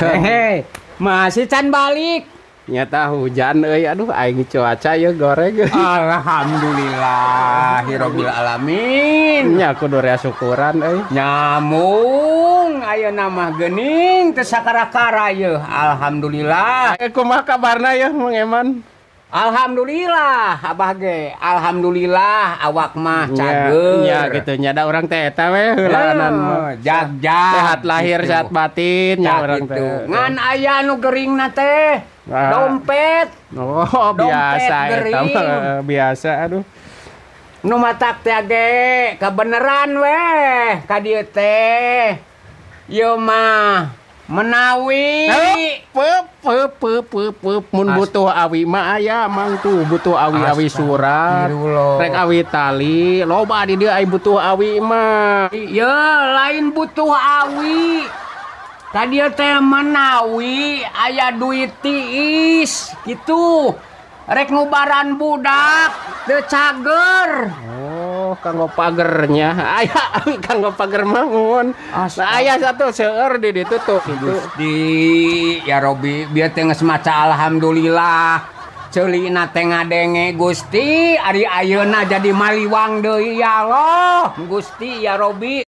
Hehe, masih can balik. Nyata hujan euy, aduh, aing cuaca ya goreng. Alhamdulillahirabbil alamin. Nya kudu rea syukuran euy. Nyamung ayeuna mah geuning teu sakara-kara yeuh. Alhamdulillah. Eh, kumaha kabarna ya, Mang Eman? Alhamdulillah, Abah ge. Alhamdulillah awak mah cager. Nya gitu nya, da urang teh eta we heulaanan mah. Jag-jag. Sehat lahir, gitu. Sehat batin nya Tah urang gitu. teh. Ngan aya nu geringna teh. Ah. Dompet. Oh, Dompet biasa eta gering. mah, biasa, aduh. Nu matak teh ge kabeneran weh ka dieu teh. Ieu mah menawi Pep pep pep pep pep, mun butuh awi mah aya, Mang, tuh butuh awi-awi surat. Astagfirullah. Rek awi tali, loba di dieu ai butuh awi mah. Ya, lain butuh awi. Ka dieu teh menawi aya duit tiis gitu. Rek ngubaran budak teu cager. Oh, kanggo pagernya. Aya awi kanggo pager mah mun. Nah, aya satu seueur di ditu tuh gitu. Gusti ya Robi, biar teh geus maca alhamdulillah. Ceulina teh ngadenge, Gusti, ari ayeuna jadi maliwang deui, ya Allah. Gusti ya Robi.